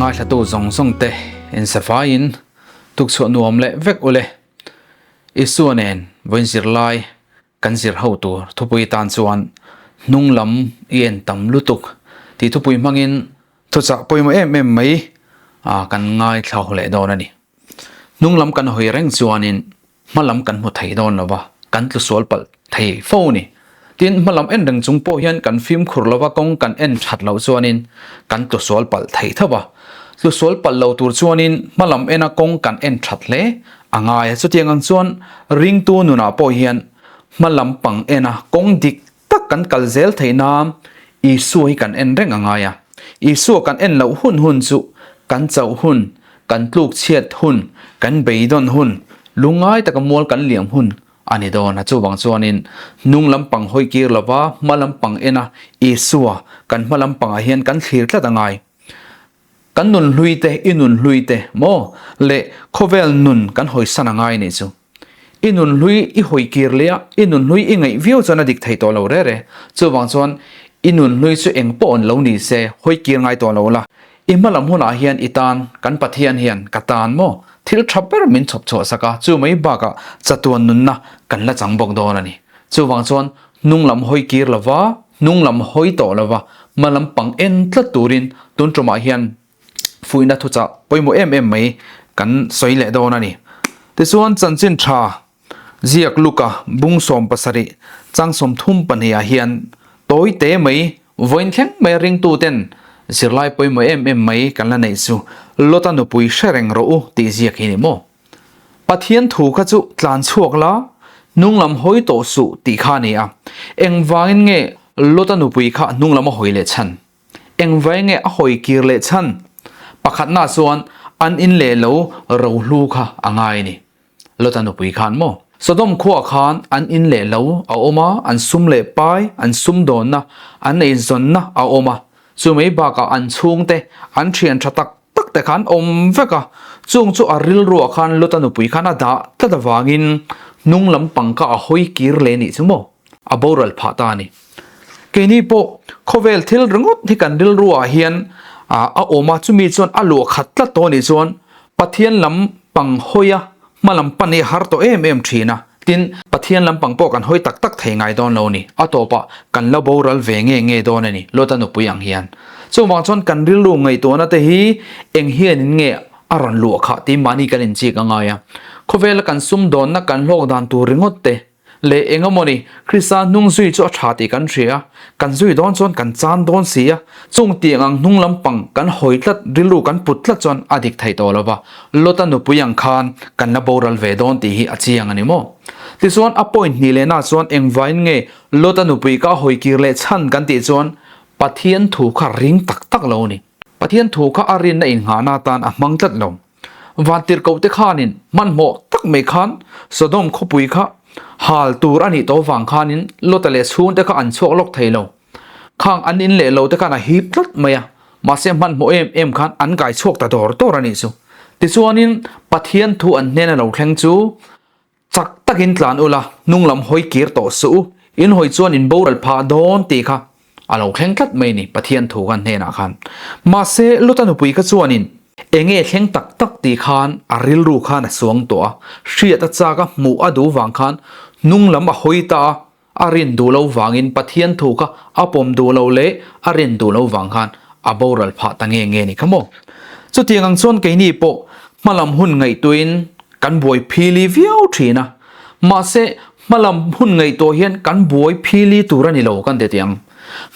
Ngaithlatu zawng zawng te insafaiin tukchhuah nuam leh vek ule. Isua nen vawiin zirlai kan zir ho tur thupui tan chuan hnung lam i en tam lutuk tih thupui hmangin thuchah pawimawh em em mai kan ngaithla ho leh dawn a ni. Hnung lam kan hawi reng chuanin hma lam kan hmu thei dawn lo va, kan tlu sual palh thei fo a ni. Tin, hma lam en reng chung pawh hian kan fimkhur lo va, kawng kan en that loh chuanin kan tlu sual palh thei tho va. Tlu sual palh lo tur chuanin hma lam ena kawng kan en that hle a ngai a. Chutiang ang chuan ringtu nunah pawh hian hma lam pang ena kawng dik tak kan kal zel theih nan Isua hi kan en reng a ngai a. Isua kan en loh hun hun chu kan chauh hun, kan tluk chhiat hun, kan beidawn hun, lungngai taka mual kan liam hun a ni dawn a. Chuvang chuanin hnung lampang hawi kir lova hma lampang ena Isua kan hma lampangah hian kan thlir tlat a ngai. Kan nun hlui te, i nun hlui te maw leh khawvel nun kan hawisan a ngai nih chu. I nun hlui i hawi kir leh a, i nun hlui i ngaih viau chuan a dik thei tawh lo re re. Chuvang chuan i nun hlui chu eng pawh an lo ni se, hawi kir ngai tawh lo la. I hma lam hunah hian i tan, kan Pathian hian ka tan maw? Thil tha ber min chhawp chhuah sak a, chu mai bakah chatuan nunna kan la chang bawk dawn a ni. Chuvang chuan hnung lam hawi kir lova, hnung lam hawi tawh lova, hma lam pang en tlat turin tun tumah hian fuihna thuchah pawimawh em em mai kan sawi leh dawn a ni. Tichuan chanchin tha ziak Luka bung 70 chang 32 ah hian tawi te mai vawiin thleng mai ringtu ten zirlai pawimawh em em mai kan la neih chu Lota nupui hre reng rawh u tih ziak hi ni maw? Pathian thu kha chu tlan chhuak la, hnung lam hawi tawh suh tih kha a ni a. Engvangin nge Lota nupui kha hnung lam a hawi leh chhan? Engvai nge a hawi kir leh chhan? Pakhatna chuan an in leh lo rohlu kha a ngai a ni. Lota nupui khan maw? Sodom khuaah khan an in leh lo a awm a, an sum leh pai, an sumdawnna, an eizawnna a awm a. Chu mai bakah an chhungte, an thian tha tak tak te khan awm vek a. Chung chu a rilruah khan Lota nupui khan a dah tlat avangin hnung lampang kha a hawi kir leh nih chu maw? A boral phah ta a ni. Keini pawh khawvel thil ringawt hi kan rilruah hian a awm a, chumi chuan a luah khat tlat tawh a nih chuan Pathian lam pang hawi a, hma lam pan hi a har tawh em em thin a. Tin, Pathian lam pang pawh kan hawi tak tak thei ngai dawn lo a ni. A tawpah kan la boral ve nge nge dawn a ni, Lota nupui ang hian. Chuvang chuan kan rilru ngaihtuahna te hi eng hianin nge a rawn luah khah tih mahni kan inchik a ngai a. Khawvela kan sumdawnna kan hlawk dan tur ringawt te, Leh eng emaw ni, Krista hnung zui chu a tha tih kan hria a, kan zui dawn chuan kan chan dawn si a, chung tiang ang hnung lampang kan hawi tlat, rilru kan put tlat chuan a dik thei tawh lo va, Lota nupui ang khan kan la boral ve dawn tih hi a chiang a ni maw? Tichuan a point hnih lehna chuan engvain nge Lota nupui ka hawi kir leh chhan kan tih chuan Pathian thu kha ring tak tak lo a ni. Pathian thu kha a rinna innghahna atan a hmang tlat lo. Vantirhkohte khanin hmanhmawh tak mai khan Sodom khawpui kha hal tur a nih tawh vang khanin Lota leh chhungte kha an chhuak lawk thei lo. Khang an in leh lo te khan a hip tlat mai a, mahse hmanhmawh em em khan an kai chhuak ta dawr dawr a nih chu. Tichuanin Pathian thu an hnena lo thleng chu Chak takin tlan ula, hnung lam hawi kir tawh suh u, in hawi chuan in boral phah dawn tih kha a lo thleng tlat mai ni Pathian thu khan hnenah khan. Mahse, Lota nupui kha chuanin enge thleng tak tak tih khan a rilru khan a suang tawh a, hriat a chak a, hmuh a duh vang khan hnung lam a hawi ta a, A rin duh lo vangin Pathian thu kha a pawm duh lo leh a rin duh lo vang khan a boral phah ta nge nge ni kha maw? Chutiang ang chuan keini pawh hmalam hun ngaihtuahin kan buai phili viau thin a, mahse hmalam hun ngaihtuah hian kan buai phili tur a ni lo kan ti tih ang.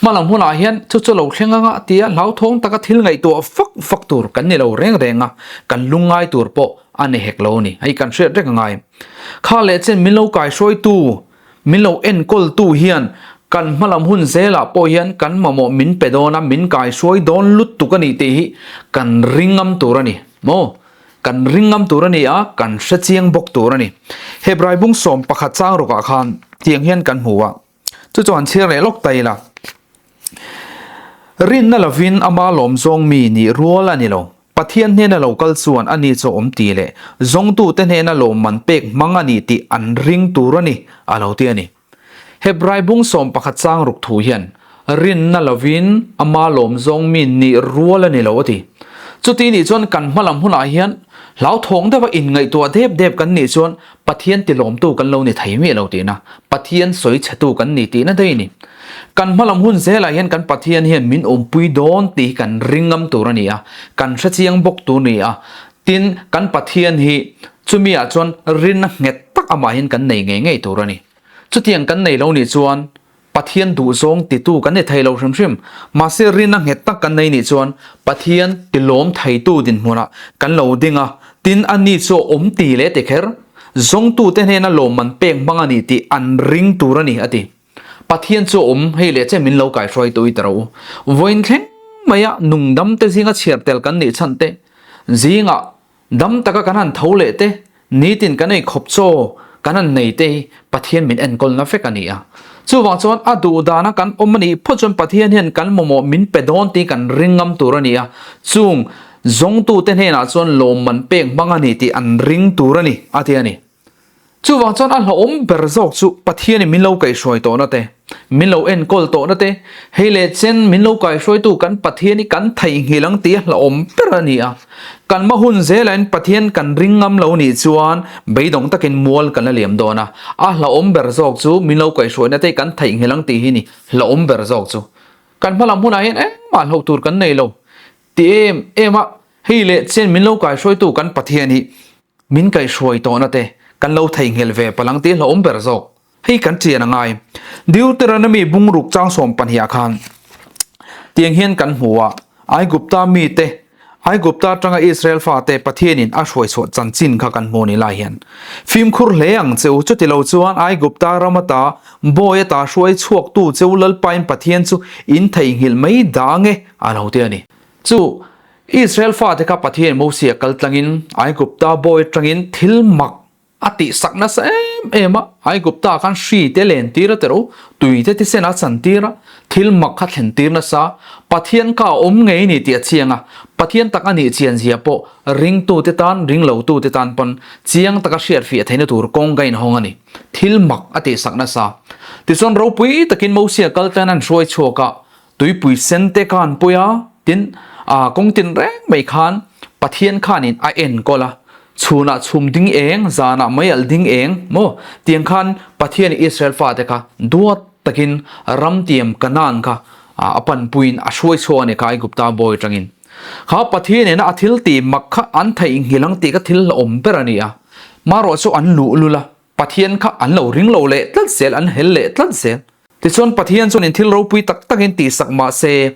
Hmalam hunah hian chu chu lo thleng anga tia hlauthawng taka thil ngaihtuah fak fak tur kan ni lo reng reng a, kan lungngai tur pawh a ni hek lo a ni. Hei kan hriat reng a ngai. Kha leh chen min lo kaihruaitu Min lo enkawltu hian kan hmalam hun zelah pawh hian kan mamawh min pe dawn a, min kaihruai dawn lutuk a ni tih hi kan ring ngam tur a ni maw? Kan ring ngam tur a ni a, kan hre chiang bawk tur a ni. Hebrai bung 11 chang rukah khan tiang hian kan hmu a, chu chuan chhiar leh lawk ta ila. Rinna lovin ama lawmzawng mi nih rual a ni lo. Pathian hnena lo kal chuan a ni chu awm tih leh zawngtute hnena lawmman pek hmang a ni tih an ring tur a ni, a lo ti a ni. Hebrai bung 11 chang ruk thu hian, Rinna lovin ama lawmzawng mi nih rual a ni lo a ti. Chuti nih chuan kan hma lam hunah hian hlauthawng deuha inngaihtuah dep dep kan nih chuan Pathian tilawmtu kan lo ni thei miah lo tihna, Pathian sawi chhetu kan ni tihna daih a ni. Kan hma lam hun zelah hian kan Pathian hian min awmpui dawn tih hi kan ring ngam tur a ni a, kan hrechiang bawk tur a ni a. Tin, kan Pathian hi chumi ah chuan rinna nghet tak amah hian kan nei ngei ngei tur a ni. Chutiang kan nei lo nih chuan Pathian duhzawng titu kan ni thei lo hrim hrim. Mahse rinna nghet tak kan nei nih chuan Pathian tilawm theitu dinhmunah kan lo ding a, tin a ni chu a awm ti leh ti kher. Zawngtute hnena lawmman pek hmang a ni tih an ring tur a ni, a ti. Pathian chu a awm hei leh che min lo kaihruaitu i ta rawh u. Vawiin thleng maia nungdamte zinga chhiar tel kan nih chhan te zingah Dam taka kan han tho leh te, nitin kan ei khawp chaw kan han nei te hi Pathian min enkawlna vek a ni a. Chuvang chuan a duh dana kan awm a nih phawt chuan Pathian hian kan mamawh min pe dawn tih kan ring ngam tur a ni a. Chung zawngtute hnenah chuan lawmman pek hmang a ni tih an ring tur a ni, a ti a ni. Chuvang chuan a hlauhawm ber zawk chu Pathianin min lo kaihhruai tawhna te, min lo enkawl tawhna te, hei leh chen min lo kaihhruaitu kan Pathian hi kan theihnghilh ang tih a hlauhawm ber a ni a. Kan hma hun zelain Pathian kan ring ngam lo nih chuan beidawng takin mual kan la liam dawn a. A hlauhawm ber zawk chu min lo kaihhruaina te kan theihnghilh ang tih hi ni hlauhawm ber zawk chu. Kan hma lam hunah hian engmah hlauh tur kan nei lo ti em em a, hei leh chen min lo kaihhruaitu kan Pathian hi Min kaihhruai tawhna te kan lo theihnghilh ve palang tih hlauhawm ber zawk. Hei kan chian a ngai. Deuteronomy bungruk chang 12 ah khan tiang hian kan hmu a, Aigupta mite, Aigupta atanga Israel fate Pathianin a hruaichhuah chanchin kha kan hmu ni lai hian. Fimkhur hle ang che u, chuti lo chuan Aigupta ram ata bawi ata hruai chhuaktu che u Lalpain Pathian chu in theihnghilh mai dah nge a lo ti a ni. Chu Israel fate kha Pathian Mosia kal tlangin Aigupta bawi atangin thil mak a tihsak nasa em em a, Aigupta khan hri te len tir a tero, tui te thisen a chan tir a, thil mak kha thlen tir nasa, Pathian kha a awm ngei ni tih a chiang a, Pathian tak a nih chian zia pawh ringtute tan, ringlotute tan pawn chiang taka hriatfiah theihna tur kawng ka inhawng a ni. Thil mak a tihsak nasa. Tichuan ropui takin Mosia kal tlan an hruai chhuak a, Tuipui sen te khan pui a, tin ah kawng tin reng mai khan Pathian khanin a enkawl a, chhunah chhum ding eng, zanah mei alh ding eng maw tiang khan Pathian Israel fate kha duat takin ramtiam Kanaan kha a panpuiin a hruai chhuak a ni kha Aigupta bawi atangin. Kha Pathian ina a thil tih mak kha an theihnghilh ang tih kha thil hlauhawm ber a ni a, marawh chu an luhlul a. Pathian kha an lo ring lo leh tlat zel, an hel leh tlat zel. Tichuan Pathian chuan in thil ropui tak takin tihsak mah se,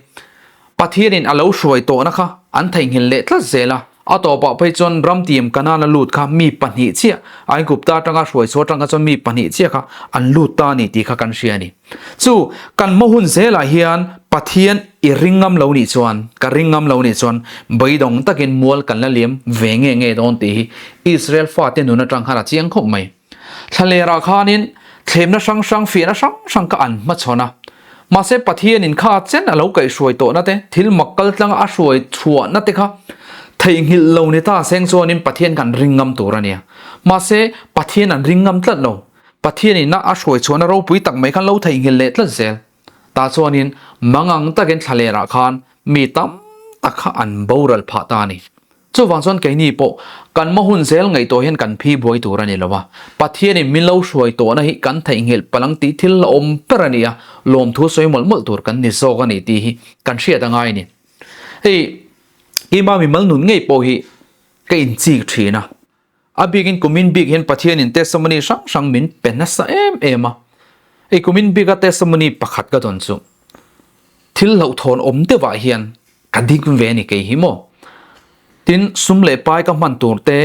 Pathianin a lo hruai tawhna kha an theihnghilh leh tlat zel a. A tawpah phei chuan ramtiam Kanaan a lut kha mi pahnih chiah, Aigupta atanga hruai chhuah atang kha chuan mi pahnih chiah kha an lut ta a ni tih kha kan hria a ni. Chu kan hma hun zelah hian Pathian i ring ngam lo nih chuan, ka ring ngam lo nih chuan beidawng takin mual kan la liam ve nge nge dawn tih hi Israel fate nun atang khan a chiang khawp mai. Thlalerah khanin thlemna hrang hrang, fiahna hrang hrang kha an hmachhawn a. Mahse Pathianin kha chen a lo kaihhruai tawhna te, thil mak kaltlanga a hruai chhuahna te kha theihnghilh lo ni ta seng chuanin Pathian kha an ring ngam tur a nia. Mahse Pathian an ring ngam tlat lo. Pathian ina a hruai chhuahna ropui tak mai khan lo theihnghilh leh tlat zel. Tah chuanin mangang takin thlalerah khan mi tam tak kha an boral phah ta a ni. Chuvang chuan keini pawh kan hma hun zel ngaihtuah hian kan phi buai tur a ni lo a. Pathianin min lo hruai tawhna hi kan theihnghilh palang tih thil la awm ber a ni a, lawmthu sawi mawlh mawlh tur kan ni zawk a ni tih hi kan hriat a ngai a ni. Hei keimah mimal nun ngei pawh hi ka inchik thin a. A bikin kumin bik hian Pathianin testimony hrang hrang min pe nasa em em a. Hei kumin bika testimony pakhat ka dawn chu thil hlauhthawn awm deuhah hian ka ding ve a ni kei hi maw. Tin, sum leh pai ka hman tur te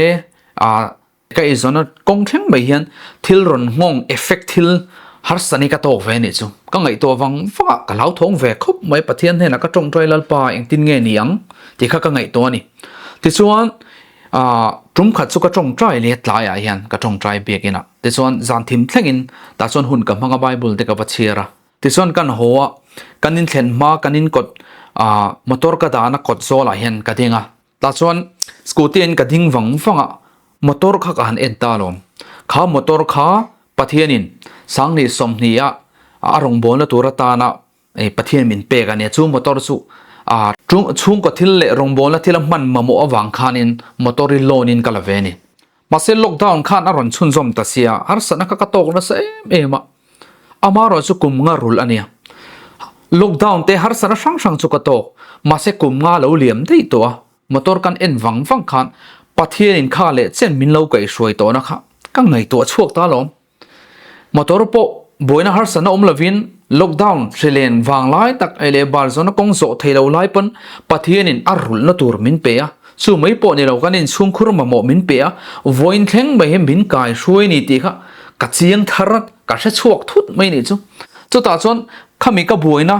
ah ka eizawnna kawng thleng mai hian thil rawn nghawng effect thil harsa ni ka tawk ve a nih chu. Ka ngaihtuah vang vang a, ka hlauthawng ve khawp mai Pathian hnenah ka tawngtai Lalpa engtin nge ni ang tih kha ka ngaihtuah a ni. Tichuan, Ahh tum khat chu ka tawngtai leh tlaiah hian ka tawngtai biakin a, tichuan zan thim thlengin tah chuan hun ka hmang a Bible te ka va chhiar a, tichuan kan haw a, kan inthlen hma kan inkawt ahh motor ka dahna kawt zawlah hian ka ding a, tah chuan scooty in ka ding vang vang a, motor kha ka han en ta alawm, kha motor kha Pathianin 2020 a a rawngbawlna tur atana Pathian min pek a nia, chu motor chu A chhungkaw thil leh rawngbawlna thil a hman mamawh avang khanin motor hi loan in ka la ve a ni. Mahse lockdown khan a rawn chhunzawm ta sia, harsatna kha ka tawk nasa em em a. Amaherawh chu kum nga rulh a nia. Lockdown te harsatna hrang hrang chu ka tawk, mahse kum nga lo liam daih tawh a, motor kan en vang vang khan Pathianin kha leh chen min lo kaihhruai tawhna kha ka ngaihtuah chhuak ta alawm. Motor pawh buaina harsatna awm lovin lockdown hrilen vang lai tak ei leh bar zawhna kawng zawh thei lo lai pawn Pathianin a rulhna tur min pe a, chu mai pawh ni lo kan inchhungkhur mamawh min pe a, vawiin thleng mai hi min kai hruai ni tih kha ka chiang thar a, ka hre chhuak thut mai nih chu. Chutah chuan khami ka buaina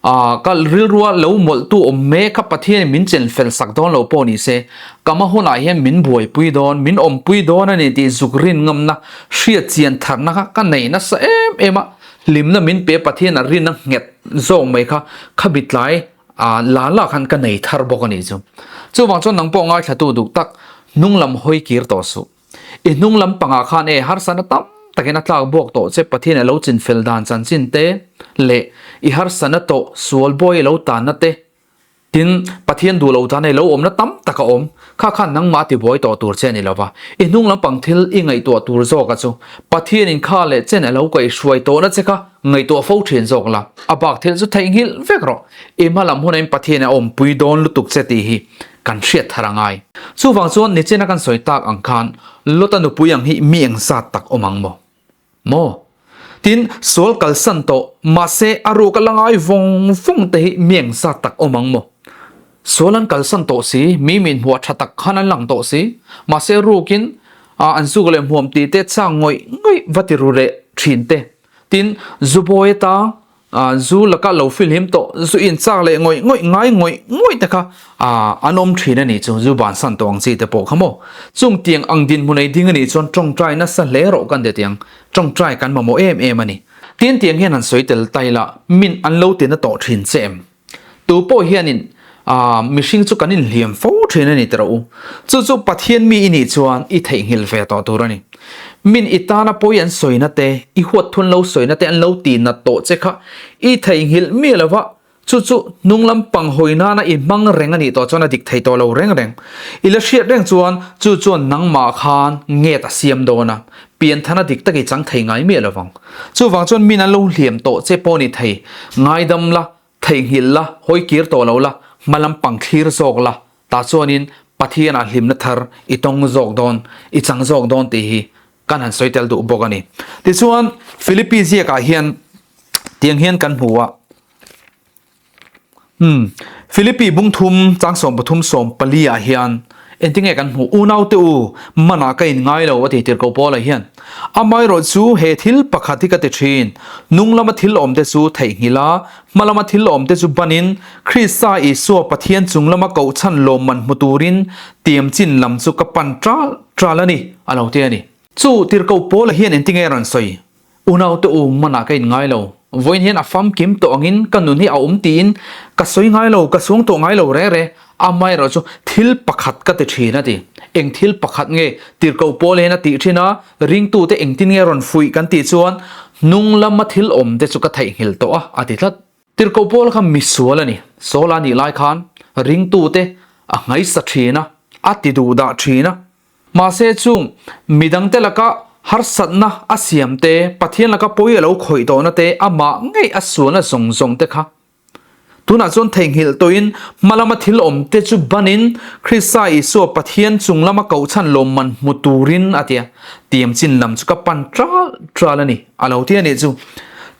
Aaa, ka rilrua lo mawlhtu awm mek kha Pathianin min chen fel sak dawn lo pawh ni se, ka hma hunah hian min buaipui dawn, min awmpui dawn a ni tih zuk rin ngamna, hriat chian tharna kha ka nei nasa em em a, hlimna min pe Pathian a rinna nghet zawk mai kha kha bitlai aa la la khan ka nei thar bawk a nih chu. Chuvang chuan nang pawh ngaithlatu duh tak, hnung lam hawi kir tawh suh. I hnung lam pangah khan e harsatna tam takin a tlak buak tawh che Pathian a lo chinfel dan chanchin te leh i harsatna tawh sual bawi a lo tanna te tin Pathian duh lo dan a i lo awmna tam tak a awm kha khan nangmah a tibuai tawh tur che a ni lova. I hnung lam pang thil i ngaihtuah tur zawk a chu Pathian in kha leh chen a lo kaihhruai tawhna che kha ngaihtuah fo thin zawk la, a bak thil chu theihnghilh vek rawh. I hma lam hunah in Pathian a awmpui dawn lutuk che tih hi kan hriat thar a ngai. Chuvang chuan nichina kan sawi tak ang khan Lota nupui ang hi mi engzat tak awm ang maw? Maw? Tin, sual kalsan tawh, mahse a ruk a la ngai vawng vawng te hi mi engzat tak awm ang maw? Sual an kalsan tawh si, mi min hmuah tha tak khan an lang tawh si, mahse rukin an zuk leh hmuam tih te chang ngawih ngawih va ti ru leh thin te. Tin, Zubawi ata Zu laka lo filhim tawh, zu inchak leh ngawih ngawih ngai ngawih ngawih te kha an awm thin a nih chu, zu bansan tawh ang chi te pawh kha maw. Chung tiang ang dinhmun ei ding a nih chuan tawngtai nasa hle rawh kan ti tiang, tawngtai kan mamawh em em a ni. Tin tiang hian han sawi tel tai la, min an lo ti na tawh thin che em? Tu pawh hianin mihring chu kan inhliam fo thin a ni tih rawh u. Chu chu Pathian mi i nih chuan i theihnghilh ve tawh tur a ni. Min i tana pawi an sawina te, i huat thun lo sawina te an lo tih nat tawh che kha i theihnghilh miah lo va, chu chu hnung lam pang hawi nana i hmang reng a nih tawh chuan a dik thei tawh lo reng reng. I la hriat reng chuan chu chuan nangmah khan nget a siam dawn a, pianthana dik tak i chang thei ngai miah lo vang. Chuvang chuan min an lo hliam tawh che pawh ni thei, ngaidam la, Theihnghilh la, hawi kir tawh lo la, hma lam pang thlir zawk la, tah chuanin Pathianah hlimna thar i tawng zawk dawn, i chang zawk dawn tih hi kan han sawi tel duh bawk a ni. Tichuan, Philippi ziakah hian tiang hian kan hmu a, Umm, Philippi bungthum chang 13 14 ah hian Engtinge kan hmuh? Unaute u, manah ka in ngai lo, a ti tirhkoh Paula hian. Amaherawh chu he thil pakhat hi ka ti thin, hnung lama thil awmte chu theihnghilh a, hma lama thil awmte chu banin, Krista Isua Pathian chung lama kohchhan lawmman hmu turin tiam chin lam chu ka pan ṭal ṭal a ni, a lo ti a ni. Chu tirhkoh Paula hian engtinge a rawn sawi? Unaute u, manah ka in ngai lo. Vawiin hian a famkim tawh angin ka nun hi a awm tiin ka sawi ngai lo, ka suang tawh ngai lo reng reng. Amaherawh chu thil pakhat ka ti thin a ti. Eng thil pakhat nge tirhkoh pawl hian a tih thin a, ringtute engtin nge rawn fuih kan tih chuan hnung lama thil awm te chu ka theihnghilh tawh a, a ti tlat. Tirhkoh pawl kha misual a ni. Saul-a nih lai khan ringtute a nghaisa thin a, a ti duhdah thin a. Mahse chung midangte laka harsatna a siam te, Pathian laka pawi a lo khawih tawhna te, amah ngei a sualna zawng zawng te kha tunah chuan theihnghilh tawhin hma lama thil awm te chu banin Krista Isua Pathian chung lama kohchhan lawmman hmu turin a tia tiam chin lam chu ka pan ṭal ṭal a ni a lo ti a nih chu.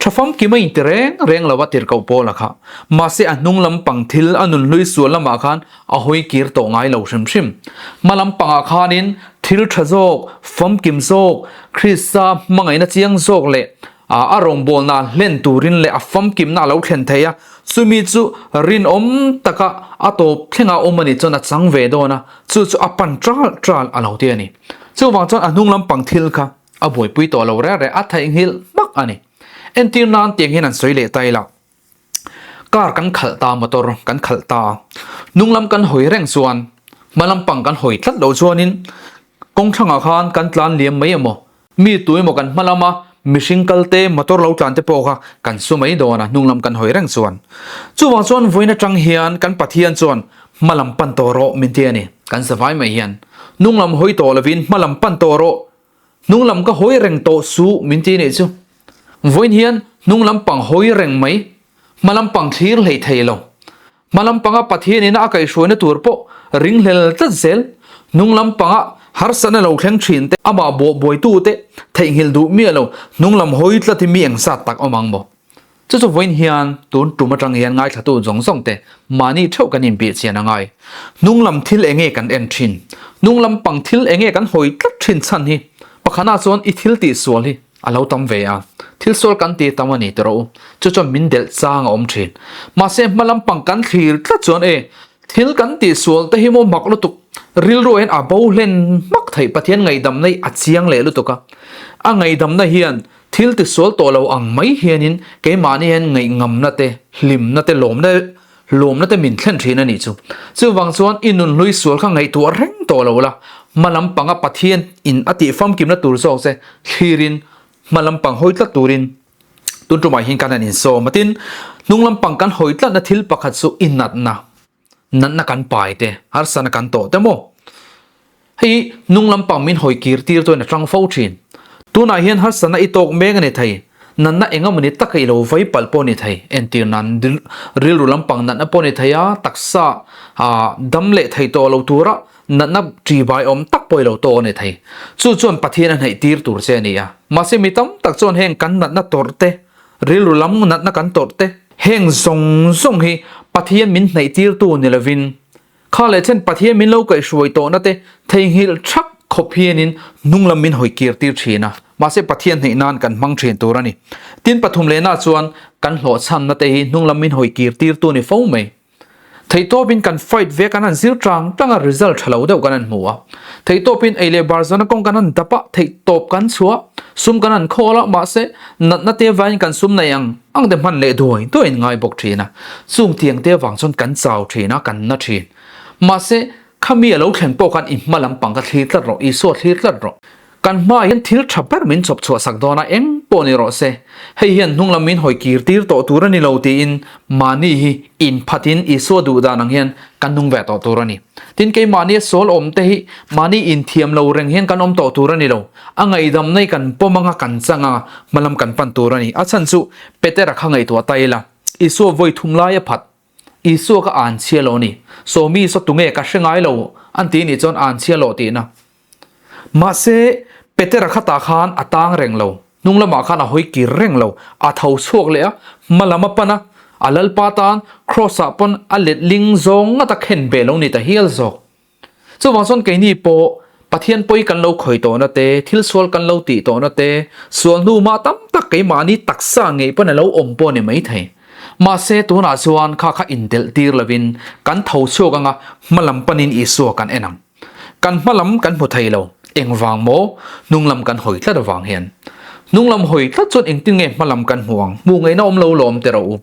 Ṭha famkim a inti reng reng lo a tirhkoh Paula kha. Mahse a hnung lam pang thil a nunhlui sual lamah khan A hawi kir tawh ngai lo hrim hrim. Hma lam pangah khanin thil tha zawk, famkim zawk, Krista hmangaihna chiang zawk leh a rawngbawlna hlen turin leh a famkimna a lo thlen thei a, chumi chu rinawm taka a tawp thlengah awm a nih chuan a chang ve dawn a, chu chu a pan ṭal ṭal a lo ti a ni. Chuvang chuan a hnung lam pang thil kha a buaipui tawh lo reng reng, a theihnghilh hmak a ni. Entir nan tiang hian an sawi leh ta ila. Car kan khalh ta, motor kan khalh ta. Hnung lam kan hawi reng chuan hma lam pang kan hawi tlat loh chuanin kawng thlangah khan kan tlan liam mai emaw, mi tu emaw kan hma lama Mihring kal te, motor lo tlan te pawh kha kan su mai dawn a, hnung lam kan hawi reng chuan. Chuvang chuan vawiin atang hian kan Pathian chuan hma lam pan tawh rawh min ti a ni. Kan zavai mai hian hnung lam hawi tawh lovin hma lam pan tawh rawh, hnung lam ka hawi reng tawh suh min ti a nih chu. Vawiin hian hnung lam pang hawi reng mai, hma lam pang thlir hlei thei lo. Hma lampanga Pathian ina a kaihhruaina tur pawh ringhlel tlat zel, hnung lampanga harsatna lo thleng thin te, amah bawh buaitu te theihnghilh duh miah lo, hnung lam hawi tlat hi mi engzat tak awm ang maw? Chu chu vawiin hian tun tum atang hian ngaithlatu zawng zawng te mahni theuh kan inbih chian a ngai. Hnung lam thil enge kan en thin? Hnung lampang thil enge kan hawi tlat thin chhan hi? Pakhatna chuan i thil tihsual hi. A lo tam ve a, thil sual kan ti tam a ni ti rawh u, chu chuan min delh chang a awm thin. Mahse hma lampang kan thlir tlat chuan e, thil kan tih sual te hi maw mak lutuk, rilru ah hian a bo hlen hmak theih Pathian ngaihdamna hi a chiang leh lutuk a. A ngaihdamna hian thil ti sual tawh lo ang mai hianin keimahni hian ngaihngamna te, hlimna te, lawmna Lawmna te min thlen thin a nih chu. Chuvang chuan i nunhlui sual kha ngaihtuah reng tawh lo la, hma lampanga Pathian in a tih famkimna tur zawk che thlirin hma lampang hawi tlat turin tun tumah hian kan han insawm a. Tin, hnung lampang kan hawi tlatna thil pakhat chu i natna, natna kan pai te, harsatna kan tawh te maw? Hei hnung lampang min hawi kir tir chuan a tang fo thin. Tunah hian harsatna i tawk mek a ni thei. Natna eng emawni taka i lo vai palh pawh a ni thei. Entir nan rilru lampang natna pawh a ni thei a, taksa dam leh thei tawh lo tura natna ṭibai awm tak pawh i lo tawk a ni thei. Chu chuan Pathian a hnaih tir tur che a ni a. Mahse mi tam tak chuan heng kan natna tawrh te, rilru lam natna kan tawrh te, heng zawng zawng hi Pathian min hnaih tirtu ni lovin Kha leh chen Pathian min lo kaihhruai tawhna te theihnghilh thak khawp hianin hnung lam min hawi kir tir thin a, mahse Pathian hneih nan kan hmang thin tur a ni. Tin pathum lehna chuan kan hlawhchhamna te hi hnung lam min hawi kir tir tu ni fo mai. Theihtawpin kan fight ve kan han zir tang tang a result tha lo deuh kan han hmu a. Theihtawpin ei leh bar zawna kawng kan han dap a, theihtawp kan chhuah, sum kan han khawl a, mahse natna te vaiin kan sum nei ang ang te hman leh duai duai in ngai bawk thin a, chung tiang te avang chuan kan chau thin a, kan na thin. Mahse, khami a lo thlen pawh khan i hma lampang ka thlir tlat rawh, Isua thlir tlat rawh. Kan hmaah hian thil tha ber min chawp chhuah sak dawn a, eng pawh ni rawh se, hei hian hnung lam min hawi kir tir tawh tur a ni lo tiin mahni hi inphatin Isua duh dan ang hian kan nung ve tawh tur a ni. Tin, keimahnia sual awm te hi mahni inthiam lo reng hian kan awm tawh tur a ni lo. A ngaihdamna hi kan pawm anga kan chang anga hmalam kan pan tur a ni. A chhan chu Petera kha ngaihtuah ta ila, Isua vawi thum lai a phat. Isua ka an chhia lo a ni. Sawmi saw tunge ka hre ngai lo an ti nih chuan an chhia lo tihna. Mahse, Petera kha tah khan a tang reng lo. Hnung lamah khan a hawi kir reng lo. A tho chhuak leh a, hma lam a pan a, a Lalpa tan Kraws-ah pawn a letling zawng ngat a khen beh lo ni ta hial zawk. Chuvang chuan keini pawh Pathian pawi kan lo khawi tawhna te, thil sual kan lo tih tawhna te, sual hnu mah tam tak keimahni taksa ngei pawn a lo awm pawh a ni maithei. Mahse tunah chuan kha kha indelh tir lovin kan tho chhuak anga hma lam panin Isua kan en ang. Kan hma lam kan hmu thei lo, engvang maw? Hnung lam kan hawi tlat avang hian. Hnung lam hawi tlat chuan engtin nge hma lam kan hmu ang? Hmuh ngaihna awm lo lawm teh rawh u.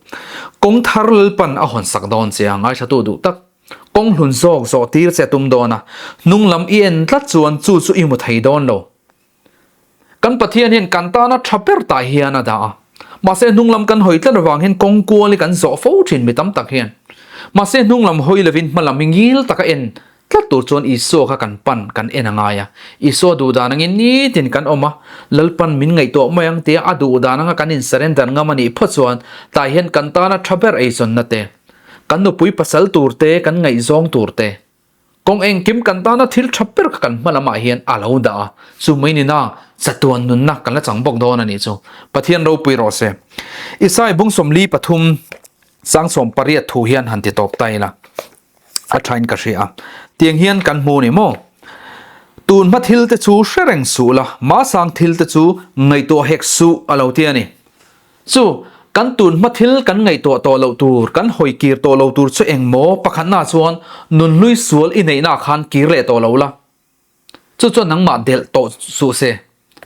Kawng thar Lalpan a hawn sak dawn che a, ngaithlatu duh tak. Kawng hlun zawk zawh tir che a tum dawn a, hnung lam i en tlat chuan chu chu i hmu thei dawn lo. Kan Pathian hian kan tana tha ber tah hian a dah a. Mahse hnung lam kan hawi tlat avang hian kawng kual hi kan zawh fo thin mi tam tak hian. Mahse hnung lam hawi lovin hma lam hi ngil taka en tlat tur chuan Isua kha kan pan kan en a ngai a. Isua duh dan angin nitin kan awm a, Lalpan min ngaihtuah mai ang tia a duh dan anga kan in surrender ngam a nih phawt chuan tah hian kan tana tha ber eizawnna te, kan nupui pasal tur te, kan ngaihzawng tur te, kawng engkim kan tana thil tha ber kha kan hma lamah hian a lo dah a, chu mai nina chatuan nunna kan la chang bawk dawn a nih chu. Pathian ropui rawh se. Isai bung 43 18 thu hian han ti tawp ta ila a thain ka hria a, tiang hian kan hmu ni maw? Tun hma thil te chu hre reng suh la, mahsang thil te chu ngaihtuah hek suh a lo ti a ni. Chu, kan tun hma thil kan ngaihtuah tawh loh tur, kan hawi kir tawh lo tur chu eng maw? Pakhatna chuan nunhlui sual i neihna khan kir leh tawh lo la. Chu chuan nangmah delh tawh suh se.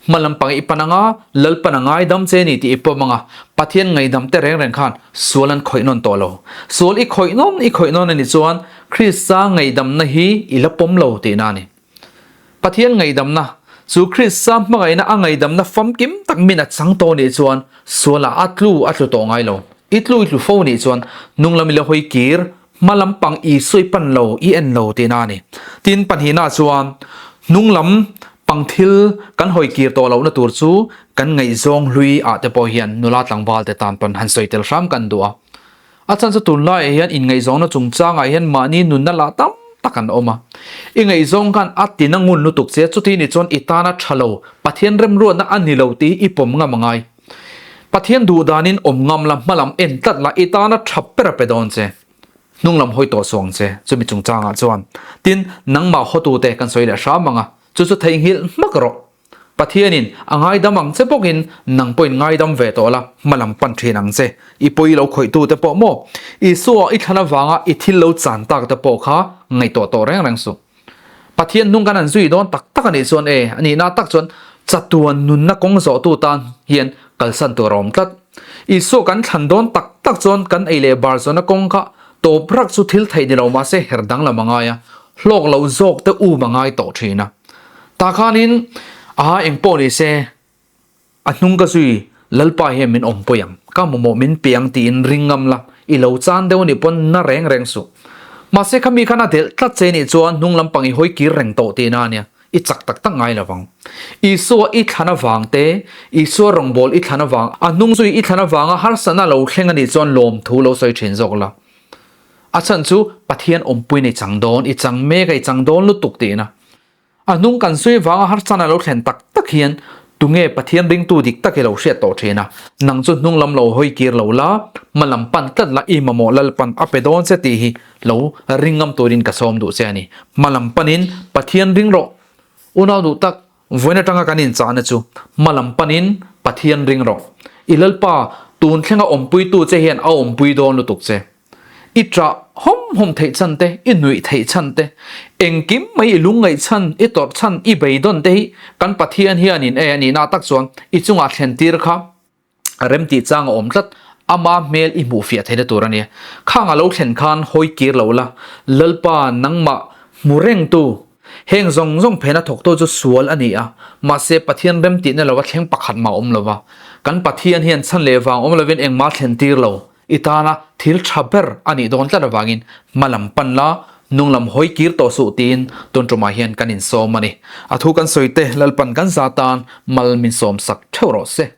Hma lampang i pan anga, Lalpan a ngaidam che ni tih i pawm anga, Pathian ngaidam te reng reng khan sual an khawih nawn tawh lo. Sual i khawih nawn i khawih nawn a nih chuan Krista ngaidamna hi i la pawm lo tihna a ni. Pathian ngaihdamna, Chu Krista hmangaihna a ngaihdamna famkim tak min a chang tawh nih chuan sualah a tlu a tlu tawh ngai lo. I tlu i tlu fo nih chuan hnung lam i la hawi kir, hma lam pang Isua i pan lo, i en lo tihna a ni. Tin, pahnihna chuan hnung lam pang thil kan hawi kir tawh lohna tur chu kan ngaihzawng hlui ah te pawh hian nula tlangval te tan pawn han sawi tel hram kan duh a. A chhan chu tunlaiah hian inngaihzawnna chungchangah hian mahni nunna lah tam tak an awm a. I ngaihzawng khan a tina ngun lutuk che, chuti ni chuan i tana tha lo, Pathian remruatna a ni lo tih i pawm ngam a ngai. Pathian duh danin awm ngam la, hmalam en tlat la, i tana tha ber a pe dawn che. Hnunglam hawi tawh suang che, chumi chungchangah chuan. Tin, nangmah hawtute kan sawi leh hram ang a, chu chu theihnghilh hmak rawh. Pathianin a ngaidam ang che bawkin nang pawhin ngaidam ve tawh la, hma lam pan thin ang che. I pawi lo khawihtu te pawh maw? Isua i thlan avanga i thil lo chan tak te pawh kha ngaihtuah tawh reng reng suh. Pathian hnung kan han zui dawn tak tak a nih chuan e, a nihna tak chuan chatuan nunna kawng zawhtu tan hian kalsan tur a awm tlat. Isua kan thlan dawn tak tak chuan kan ei leh bar zawhna kawng kha tawp rak chu thil theih ni lo mahse her danglam a ngai a, hlawk lo zawk te um a ngai tawh thin a. Tah khanin a eng pawh ni se, a hnung ka zui Lalpa hian min awmpui ang, ka mamawh min pe ang tiin ring ngam la, i lo chan deuh a nih pawn na reng reng suh. Mahse khami khan a delh tlat che nih chuan hnung lampang i hawi kir reng tawh tihna a nia, i chak tak tak ngai lo vang. Isua i thlan avang te, Isua rawngbâwl i thlan avang, a hnung zui i thlan avanga harsatna lo thleng a nih chuan lawmthu lo sawi thin zawk la. A chhan chu Pathian awmpuiin i chang dawn, i chang mek a, i chang dawn lutuk tihna. A hnung kan sawi vanga harsana lo thlen tak tak hian tunge Pathian ringtu dik tak i lo hriat tawh thin a, nang chu hnung lam lo hawi kir lo la, hma lam pan tlat la i mamawh Lalpan a pe dawn che tih hi lo ring ngam turin ka sawm duh che a ni. Hma lam panin Pathian ring rawh. Unau duh tak, vawiin atanga kan inchahna chu hma lam panin Pathian ring rawh. I Lalpa tun thlenga awmpuitu che hian a awmpui dawn lutuk che. I ṭah hawm hawm theih chhan te, i nuih theih chhan te, engkim mai i lungngaih chhan, i tawrh chhan, i beidawn te hi kan Pathian hianin e a nihna tak chuan i chungah thlen tir kha remtih chang a awm tlat, ama hmel i hmuh fiah theihna tur a nia. Khang a lo thlen khan hawi kir lo la, Lalpa nangmah hmu rengtu, heng zawng zawng phena thawktu chu sual a ni a, mahse Pathian remtihna lova thleng pakhat mah a awm lo va, kan Pathian hian chhan leh vang awm lovin engmah thlen tir lo. I tana thil tha ber a nih dawn tlat avangin hma lam pan la, hnung lam hawi kir tawh suh tiin tun tumah hian kan insawm a ni. A thu kan sawi te Lalpan kan za tan mal min sawm sak theuh rawh se.